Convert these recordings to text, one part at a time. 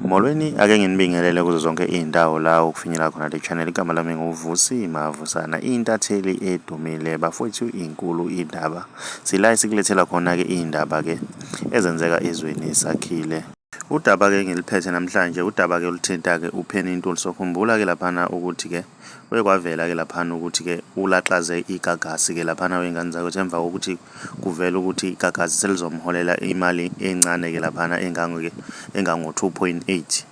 Molweni ake nginibingelele kuzo zonke iy'ndawo la ukufinyelela khona le channel. Igama lami nguVusi Mavusana, intatheli edumile bafowethu inkulu indaba. Sila esikulethela khona-ke iy'ndaba-ke ezenzeka ezweni sakhile. Udaba-ke engiliphethe namhlanje udaba-ke oluthinta-ke upenny ntuli. Sokhumbula-ke laphana ukuthi-ke kwavela-ke laphana ukuthi-ke ulaxaze igagasi-ke laphana wey'ngane zakwethu emva kokuthi kuvela ukuthi igagasi selizomholela imali encane-ke laphana engango-2.8.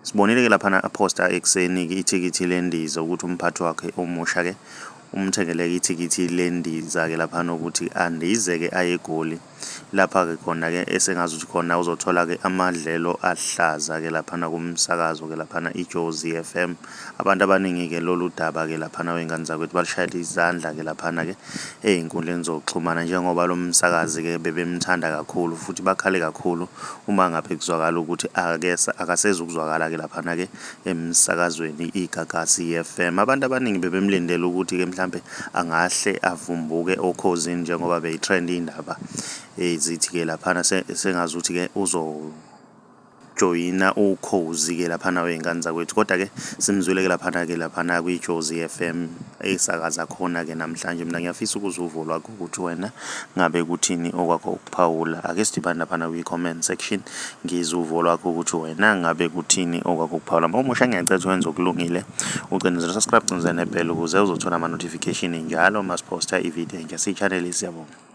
Sibonile-ke laphana aphosta ekuseni-ke ithikithi lendiza ukuthi umphathi wakhe omusha-ke umthengele-ke ithikithi lendiza-ke laphana ukuthi andize-ke aye egoli. Lapha-ke khona-ke esengazuthi khona uzothola-ke amadlelo ahlaza-ke laphana kumsakazo-ke laphana iJozi FM. Abantu abaningi-ke lolu daba-ke laphana wey'ngane zakwethu balishayela izandla-ke laphana-ke ey'nkundleni zokuxhumana, njengoba lo msakazi-ke bebemthanda kakhulu futhi bakhale kakhulu uma ngabe kuzwakala ukuthi akasezukuzwakala-ke laphana-ke emsakazweni iGagasi FM. Abantu abaningi bebemlindele ukuthi-ke mhlampe angahle avumbuke okhozini njengoba beyi-trend indaba zithi-ke laphana sengazuthi-ke uzojoyina ukhozi-ke laphana wey'ngane zakwethu, kodwa-ke simzwile-ke laphana kwiJozi FM esakaza khona-ke namhlanje. Mina ngiyafisa ukuzwa uvo lwakho ukuthi wena ngabe kuthini okwakho ukuphawula. Ake sidibane laphana kwi-comment section ngizwe uvo lwakho ukuthi wena ngabe kuthini okwakho ukuphawula. Uma umusha ngiyacela ukuthi wenze okulungile ucindezela subscribe, ucindezela nebhell ukuze uzothola ama-notification njalo masiphosta ividiyo entsha. Siyichanele, siyabonga.